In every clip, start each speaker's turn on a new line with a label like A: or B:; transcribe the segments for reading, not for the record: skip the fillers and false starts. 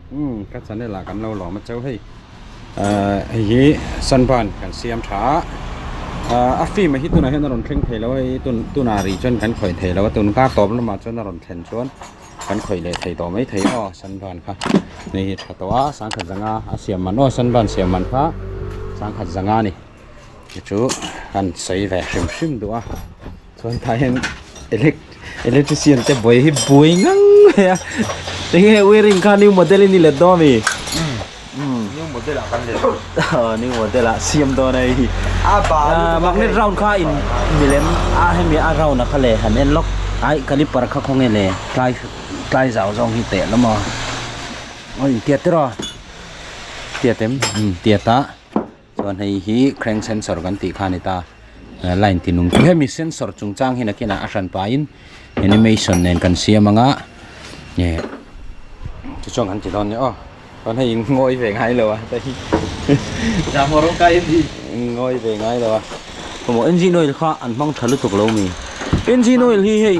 A: Umm ka channel ah kan lo lawm a cheu hei ahh hei hi sunburn kan siam tha a ahh a film ah hi tunah hian a rawn thleng thei lo a hei tun tunah rih chuan kan khawih thei lo a tun kar tawp lamah chuan a rawn thlen chuan kan khawih leh thei tawh mai thei aw sunburn kha hei hi tha tawh a sangkhat zanga a siam man aw sunburn siam man kha sangkhat zanga a ni chu chu kan sawi ve hrim hrim duh a. Chuan tah hian elec electrician te buai hi buai ngang mai a tinge wiring kha new model in i let dawn ami
B: new model ah kan let
A: aw new model ah siam dawn a hei ah magnet round kha in milem a hemi a round a kha le han en lawk ai caliper kha khawnge le tlai tlai zau zawng hi teh lawm aw aw intiat tiraw tiat em tiat a. Chuan hei hi crank sensor kan tih kha a ni ta line ti nung chu hemi sensor chungchang hi nakinah a hran pahin animation nen kan siam ang a eh chu chuan kan ti dawn nia aw chuan hei ngawi ve ngai lo a hei ngawi ve ngai lo a maw engine oil kha an hmang tha lutuk lo mi engine oil hi hei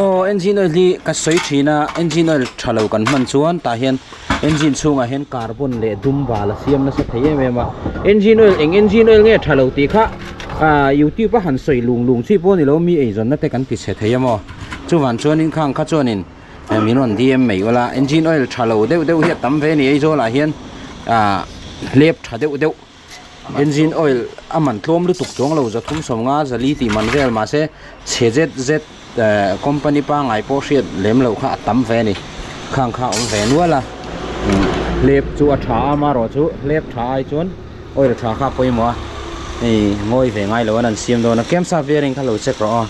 A: aw engine oil hi ka sawi thin a engine oil tha lo kan hman chuan tah hian. Engine chhungah hian carbon leh dum bal a siam nasa thei em em a, engine oil eng engine oil nge tha lo tih kha ah youtube a han sawi lung lung chi pawh a ni lo mi eizawnna te kan ti chhe thei a maw chuvan chuanin khang kha chuanin min rawn dm mai ula engine oil tha lo deuh deuh hi a tam ve a ni Aizawl ah hian ah hlep tha deuh deuh engine oil a man tlawm lutuk chuang lo za thum sawm nga zali tih man vel mahse chhe zet zet eh company pangngai pawh hriat lem loh kha a tam ve a ni khang kha a awm ve nual a hlep chu a tha a amaherawh chu hlep tha ai chuan oil tha kha a pawimawh a hei ngawi ve ngai lo an an siam dawn a camp saf bearing kha lo check rawh aw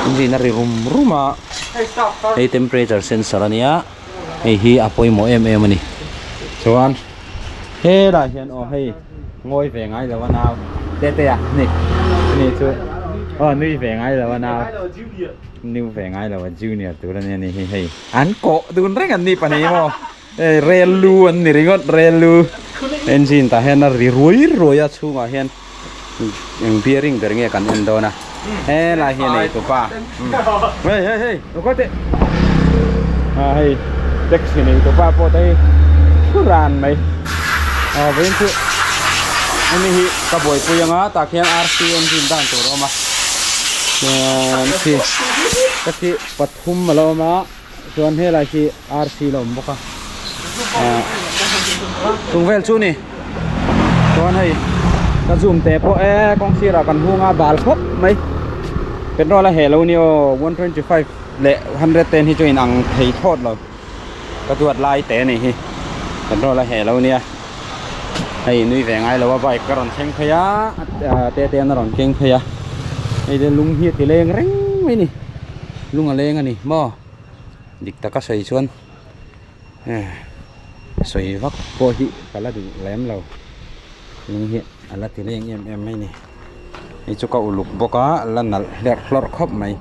A: engine a ri rum rum a hei temperature sensor a nia hei hi a pawimawh em em a ni chuan. Helai hian aw hei ngawi ve ngai lo a nau tete a ni ni chu aw nui ve ngai lo a nau new ve ngai lo a junior tur a nia ni hi hei an kawh dun reng an ni pahnih maw hei rel lu an ni ringawt rel lu engine tah hian a ri ruai ruai a chhungah hian eng bearing ber nge kan en dawn a helai hian ei tupa hei hei hei lo kal teh a hei taxi nei tupa pawh te hi thu ran mai a vawiin chu hemi hi ka buaipui anga tah khian rc engine dan tur a awm a chuan khi ka khi pathum a lo awm a chuan helai khi rc la awm bawk a ah chung vel chu ni chuan hei ka zoom teh pawh e kawng sirah kan hung a bal khawp mai petrol a heh lo ni aw 125 leh 110 hi chu in ang thei thawt lo ka duat lai teh a nih hi petrol a heh lo nia hei nui ve ngai lo a bike ka rawn thleng phei a te te an a rawn keng phei a hei te lung hi a ti leng reng mai a ni lung a leng a ni maw. Dik taka sawi chuan eh sawi vak pawh hi ka la duh lem lo lung hi a la ti leng em em mai a ni hei chu ka uluk bawk a la nalh hlerh hlawrh khawp mai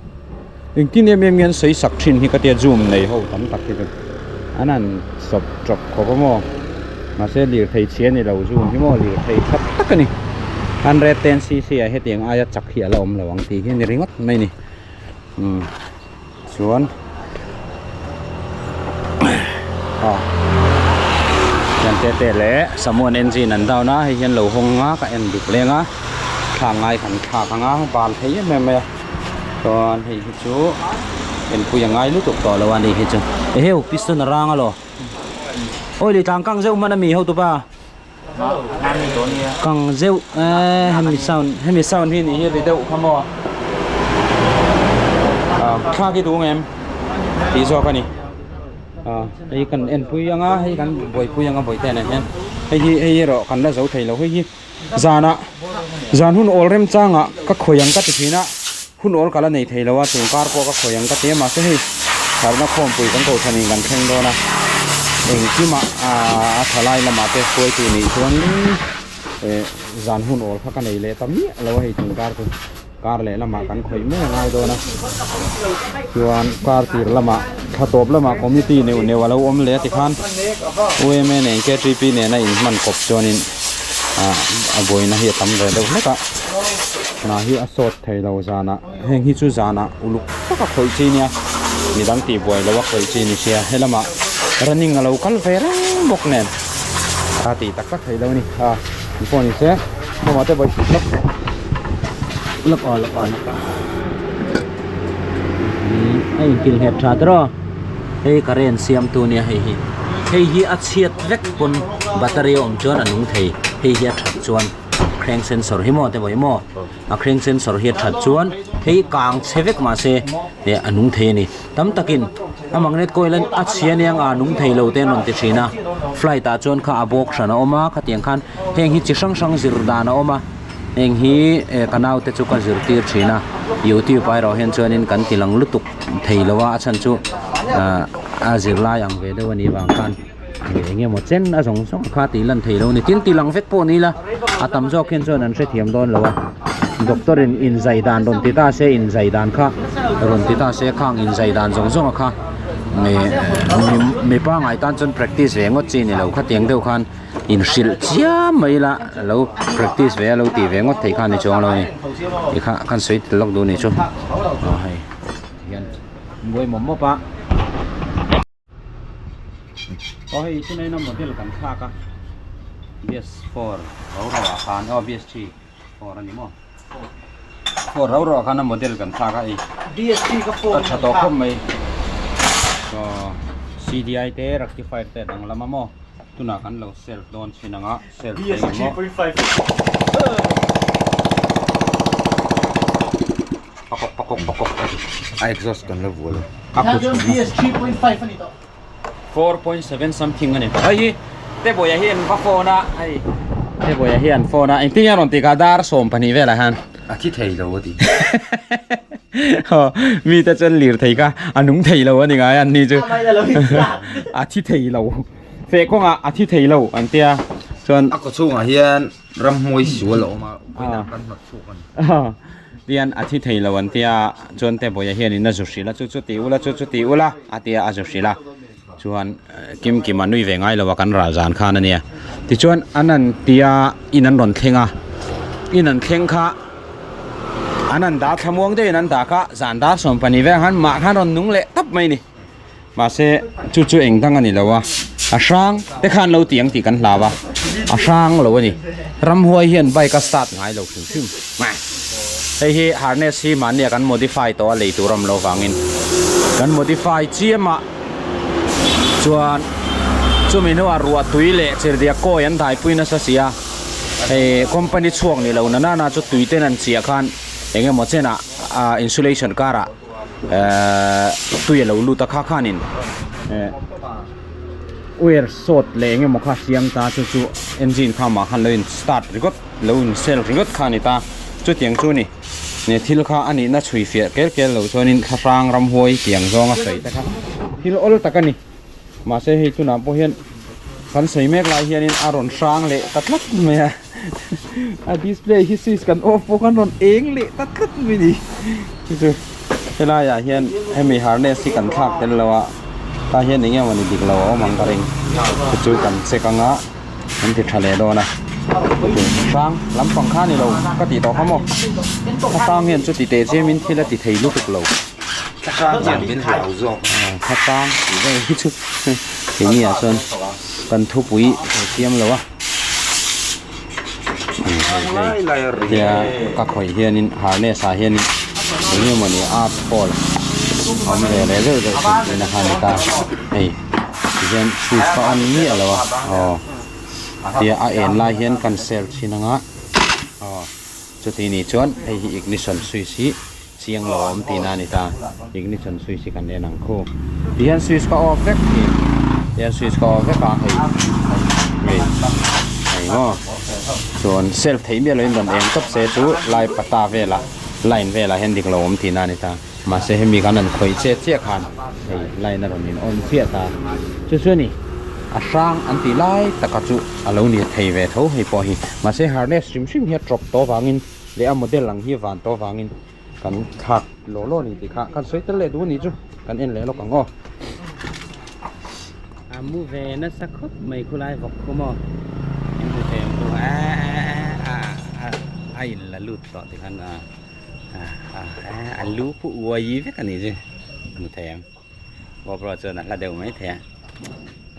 A: engtin em em nge an sawi sak thin hi ka tia zoom nei ho tam tak hi chu an han sawp tawp khawp a maw mahse lirthei chhia ni lo zoom hi maw lirthei tha tak a ni 110 cc ah hetiang aia chak hi a la awm lo ang tih hi a ni ringawt mai a ni umm. Chuan aw hian te te leh samuan engine an down a hei hian lo hawng a ka en duk leng a thla ngai kan thlak ang a bal thei em em mai a chuan hei hi chu enpui a ngai lutuk tawh lo a ni hi chu eheu piston a rang alaw awi leh tlang kang zeuh hman ami hotupa kang zeuh eee hemi sound hemi sound hi nih hi ri deuh kha maw ah thlak hi duh ngem tih zawk a ni ah hei kan en pui ang a hei kan buaipui ang a bawihte nen hian hei hi hei erawh kan la zo thei lo hei hi zanah zan hun awl remchangah ka khawi ang ka ti thin a hun awl ka la nei thei lo a tun kar pawh ka khawi ang ka ti a mahse hei harhna khawmpui kan kohhranin kan thleng dawn a engkimah aaa a thalai lamah te hruaitu nih chuanin eh zan hun awl kha ka nei leh ta miah lo a hei tun kar chu kar leh lamah kan khawih mai a ngai dawn a chuan kar tir lamah thla tawp lamah committee neuh neuh a lo awm leh a tikhan UMA nen KTP nena inhman kawp chuanin ah a buaina hi a tam ve deuh hlek a hna hi a sawt thei lo zanah heng hi chu zanah uluk taka khawih chi nia midang tih buai loh a khawih chi ni sia helamah. Running a lo kal ve reng bawk nen a tih tak tak theih lo a ni a ni pawh ni se khawmah te vawi lawk lawk aw lawk aw lawk aw a inkilh nghet tha tawh a hei current siam tu nia hei hi hei hi a chhiat vek pawn battery a awm chuan a nung thei hei hi a that chuan crank sensor hi maw te vawi maw. A crank sensor hi a that chuan hei kang chhe vek mahse eh a nung thei a ni. Tam takin a magnet coil a chhia aniang a nung thei lo te an rawn ti thin a. Flight ah chuan kha a bawk hran a awm a, khatiang khan heng hi chi hrang hrang zir dan a awm a. Heng hi eh ka naute chu ka zirtir thin a, youtube ah erawh hian chuanin kan ti lang lutuk thei lo a, a chhan chu ah a zirlai ang ve deuh a nih vang khan. Eng emaw chen a zawng zawng kha tih lan theih lo a ni. Tin, ti lang vek pawh ni ila a tam zawk hian chuan an hrethiam dawn lo a. Doctor in inzai dan rawn ti ta se, inzai dan kha rawn ti ta se, khang inzai dan zawng zawng a kha mi pangai tan chuan practice ve ngawt chi ni lo. Khatiang deuh khan inhrilh chiam mai ila lo practice ve a lo tih ve ngawt theih kha a ni chuang lo a ni. Tikha khan sawi tel lawk duh a nih chu. Aw hei hian buai mawp mawp a. Aw hei tunah hian model kan thlak a bs four ro ro ah khan aw bs three four a ni maw four ro ro ah khan a model kan thlak a hei a tha tawh khawp mai aw cdi te rectifier te a danglam a maw tunah kan lo self dawn chin ang a self thei ang maw. Pakawk pakawk pakawk a ti.
B: A exhaust kan la vual a.
A: A khu chhung a. 4.7 something a ni. Hei hi Tebawiah hian va phone a hei Tebawiah hian phone a engtin nge a rawn tih kha dar 12 velah hian.
B: A thi thei lo a ti.
A: Aw mi te chuan lir thei kha a nung thei lo a ni ngai a an ni chu. A thi thei lo. Feh kawngah a thi thei lo an tia chuan.
B: A kaw chhungah hian Ramhmuai sual a awm a, vawiinah kan hnawt chhuak a ni.
A: Tian a thi thei lo an tia, chuan Tebawiah hianin a zu hrilh a, chu chu ti ula, chu chu ti ula a tia a zu hrilh a, chuan Kim Kima nui ve ngai lo a kan ral zan khan a nia. Tichuan an an tia in an rawn thleng a, in an thleng kha an an dah thlamuang deuhin an dah kha zan dar 12 vel khan mah khan rawn nung leh tawp mai a ni. Mahse, chu chu eng dang a ni lo a, a hrang te khan lo ti ang tih kan hlau a, a hrang lo a ni. Ramhuai hian bike a start ngai lo hrim hrim. Hei hi harness hi mahnia kan modify tawh a lei tur a awm lo vangin kan modify chiam a, chuan chumi hnuah ruah tui leh chirhdiak kawi an daipui nasa si a, hei company chhuak ni lo na nana chu tui ten an chiah khan eng emaw chenah insulation karah ehh tui a lo lut a kha khanin ehh wire sawt leh eng emaw kha siam ta chu chu engine kha mah khan lo in start ringawt lo in sel ringawt kha a ni ta chutiang chu a ni ne thil kha a nihna chhui fiah kel kel lo chuanin thlahrang ramhuai tiang zawnga sawi te kha thil awl tak a ni mahse hei tunah pawh hian kan sawi mek lai hianin a rawn hrang leh ta tlat mai a. A display hi switch kan off pawh khan rawn eng leh ta tlat mai ni chu chu helai ah hian hemi harness hi kan thlak tel lo a tah hian eng emaw ni dik lo a awm ang ka ring chu chu kan check ang a kan ti tha leh dawn a hrang lampang kha ni lo ka tih tawh kha maw hrang hian chuti teh chiam in thil a ti thei lutuk lo
B: hrang hian min hlau zawk
A: hrang tih vel hi chu keini ah chuan kan thupui siam lo a. Tia ka khawih hianin harness ah hianin eng emaw ni art hall awm ve leh deuh deuh thin tihna kha a ni ta hei tihian switch kha on miah lo a aw tia a en lai hian kan sel thin ang a aw chuti nih chuan hei hi ignition switch hi chiang lo a awm tihna a ni ta ignition switch hi kan en ang khu tihian switch ka off vek hi tihian switch ka off vek a hei hei hei maw chuan self theih miah loin rawn eng tawp se chu lai pata velah line velah hian dik lo a awm tihna a ni ta mahse hemi khan an khawih chiah chiah khan hei line a rawn in on chiah ta chu chu a ni a hrang an tih lai taka chu a lo ni thei ve tho hei pawh hi mahse harness hrim hrim hi a tawp tawh avangin leh a model ang hi van tawh avangin kan thlak law law a ni tih kha kan sawi tel leh duh a nih chu kan en leh lawk ang aw. A mu ve nasa khawp mai khulai vawk khu maw in hmu thei ang chu a a a a in la lut tawh ti khan a a a lu pawh uai vek a nih chu hmu thei ang GoPro chuan a hla deuh mai thei a.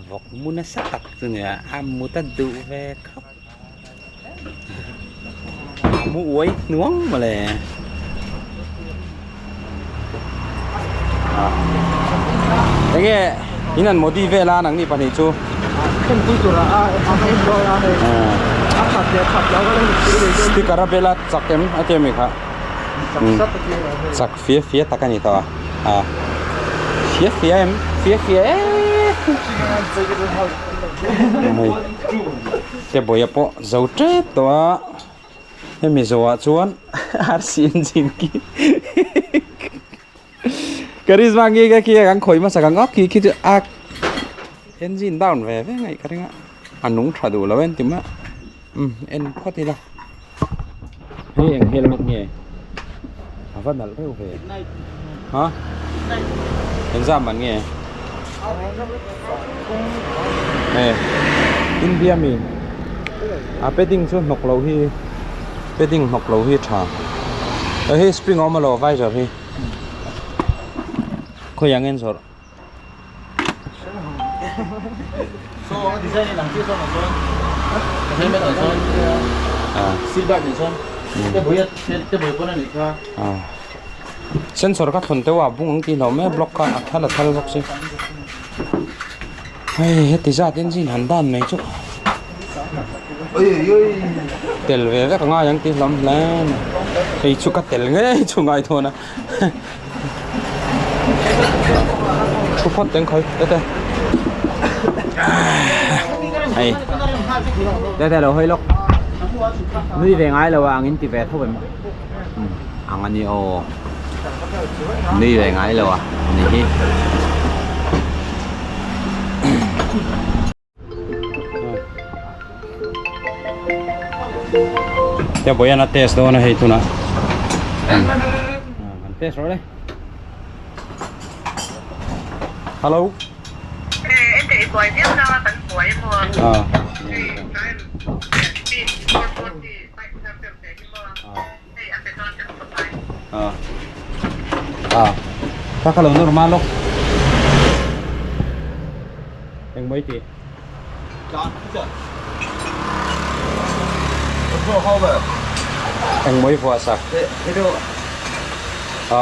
A: Vawk mu nasa tak chu nia a mut a duh ve khawp. A mu uai hnuang mawle. Enge in an modi vel a nangni pahnih chu.
C: Khenpui tura a a hming dawn a hei. A khat leh khat lo ka lo inchhir ve dawn.
A: Sticker a bel a chak em a tia mi kha.
C: Chak sat a tia lo hei.
A: Chak fia fia tak a ni tawh a. A fia fia em fia fia e. Hei te bawia pawh zo tep tawh a. Hemi zawhah chuan RC engine khi Karizma nge ka khi kan khawih hmasa ka ngawk khi khi chu a engine down ve ve ngaih ka ring a a nung tha duh lo en ti mah umm en phawt ila hei eng helmet nge a va nalh reuh ve ha engzah man nge hei India mi a padding chu hnawk loh hi padding hnawk loh hi tha hei spring a awm alo visor hi khawiah nge an zawrh. Sensor kha thawn teuh a bung ang tih hlauh mai a block kha a thal a thal bawk si hei heti zat engine han dan mai chu tel ve vek a ngai ang tih hlawm hle mai hei chu ka tel ngei chu ngai dawn a. Thu phawt teng khawi tete hei tete lo hawi lawk nui ve ngai lo a ang in ti ve tho em ang a ni aw nui ve ngai lo a ni hi. Te boyan a test dawn a hei tunah an test rawh le hello a kha kha lo normal lawk eng mai tih eng mai vuah sak a a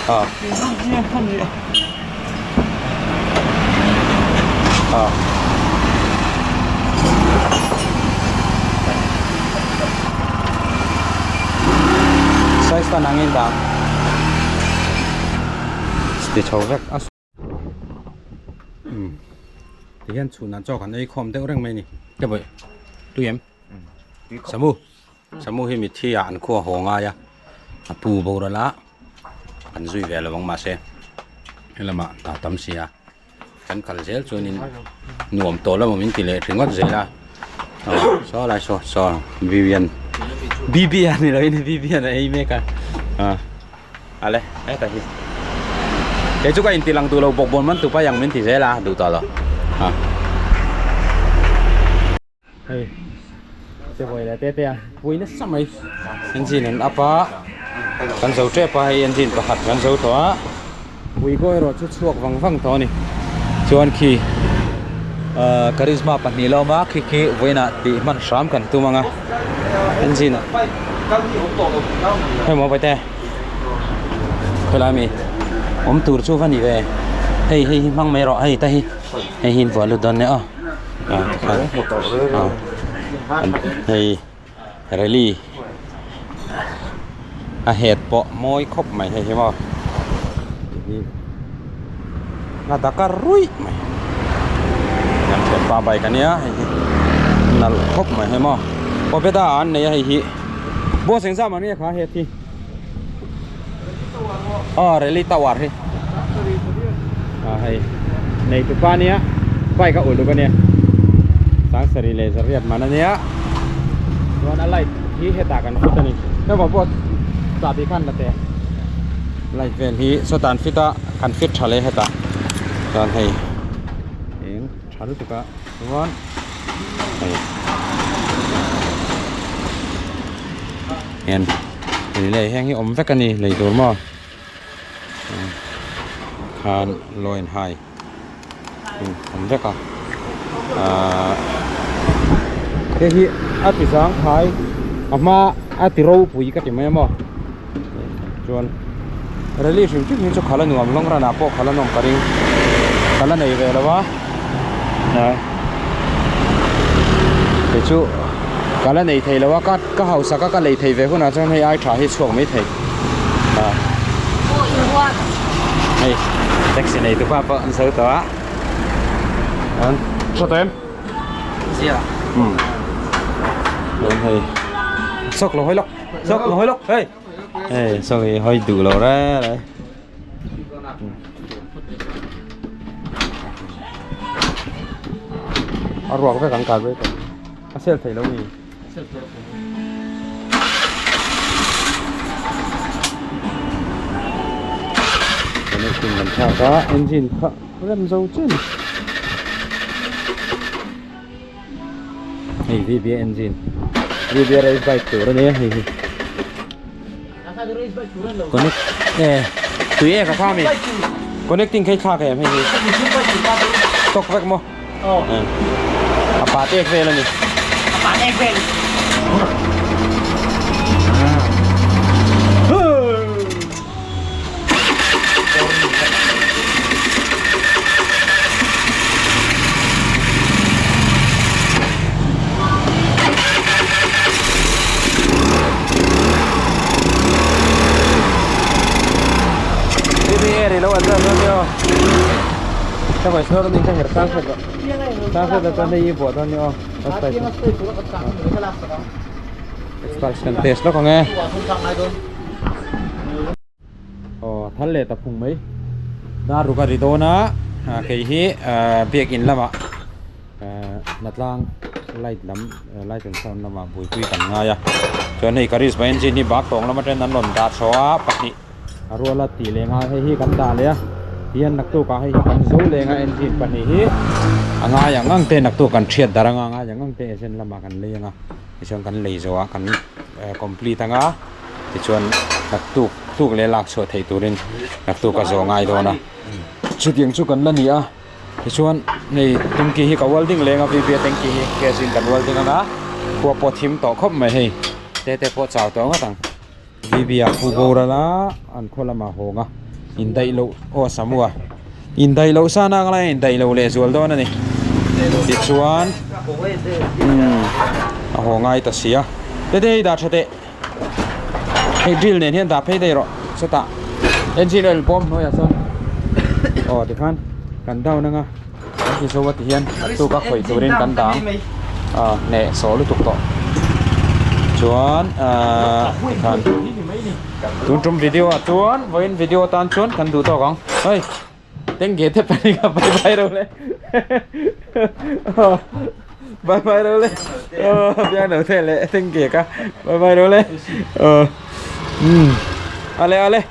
A: a a size tan angin dah ti chho vek a um ti hian chhun ah chaw kan ei khawm deuh reng mai a ni te bawih tui em samu samu hi mitthi ah an khua haw ngai a a pu boral a kan zui ve lo ang mahse helamah hna tam si a kan kal zel chuanin nuam tawh lamah min ti leh ringawt zel a aw saw lai saw saw Vivian Vivian ni loin Vivian a ei mek a ah ale heta hi kei chu ka inti lang duh lo bawk bawn man tupa yang min ti zel a duh tawh lo ah. Hei te vawi leh te te a pui nasa mai engine an up a kan zo tep a hei engine pakhat kan zo tawh a pui kaw erawh chu chhuak vang vang tawh a ni chuan khi ahh karizma pahnih la awm a khi khi vawiinah tih hman hram kan tum ang a engine ah hei maw paite khawilai ami awm tur chu va ni ve hei hei hi hmang mai rawh hei ta hi hei hi in vuah lut dawn nia aw. Hei rally a het pawh mawi khawp mai hei hi maw a dak a ruih mai kan thianpa bike a nia hei hi nalh khawp mai hei maw pawpeta an nei a hei hi boss engzah mah nge kha het hi aw rally tower hi ah hei nei tupa ania bike a uluk ania sangsarih leh zariat man ania chuan a light hi hetah kan fit ani heng pawh chahbi khan la teh light vel hi sawtah an fit a kan fit tha leh hetah chuan hei eng tha lutuk a chuan hei hian. Lei leh heng hi awm vek a ni lei tur maw. Tikhan low and high in awm vek a ahh hei hi a ti zangkhai a hma a ti ropui ka ti mai a maw chuan rally hrim hrim hi chu khalh a nuam long run ah pawh khalh a nawm ka ring ka la nei ve lo a ah kei chu ka la nei thei lo a ka ka hausak a ka lei thei ve hunah chuan hei ai tha hi chhuak mai thei ah hei taxi nei tu pa pawh an zo tawh a an tha tawh em
C: Zia.
A: Um chuan hei sawk lo hawi lawk sawk lo hawi lawk hei hei sawk hi hawi duh lo reng reng. A ruak vek ang carburetor a sel thei lo mi. Connecting kan thlak a engine kha rem zo chen hei VBA engine VBA race bike tur a nia hei hi connect e tui e ka kha mi connecting kha i thlak em hei hi tawk vek maw. A pa tek vel a ni.
C: A pa tek vel.
A: BBA ri lo an zan dawn nia. Ka vai chhuak anih ka herh sang hret rawh. Sang hret ah chuan hei i buah dawn nia aw. Experts kan test lawk ang e. Aw thal leh ta phung mai. Dar ruk a ri dawn a kei hi biakin lamah Hnatlang light lam light and sound lamah buaipui kan ngai a. Chuan hei Karisma engine hi bak tawng lam atangin an rawn dah chho a pahnih. A ruala tih leh ngai hei hi kan dah leh a tihian naktuk ah hei hi kan zo leng a engine pahnih hi a ngai ang ang te naktuk kan thiat darh anga ngai ang ang te agent lamah kan lei anga tichuan kan lei zawh ah kan complete anga tichuan naktuk tuk leh lak chhuah theih turin naktuk a zawh ngai dawn a chutiang chu kan la ni a tichuan hei tanki hi ka welding leng a vva tanki hi gas in kan welding anga khua pawh thim tawh khawp mai hei te te pawh chau tawh ngawt ang. Vivia pu boral a an khaw lamah hawng a indaih loh aw Samua indaih loh sa nak lai a indaih loh leh zual dawn a ni tichuan umm a haw ngai ta si a tete hei dah tha teh hei drill nen hian dah phei daih rawh chutah engine oil bawm hnuaiah sawn aw tikhan kan down anga kan ti zo a ti hian naktuk a khawih turin kan dang ah hneh sawh lutuk tawh chuan ahh tikhan tun tum video ah chuan vawiin video atan chuan kan duh tawk ang hei tengge te pahnih kha bye bye ro le bye bye ro le aw biang lo te leh tengge kha bye bye ro le aw umm ale ale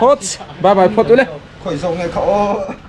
A: phawt bye bye phawt ule
B: Khawih zawk nge kha aw.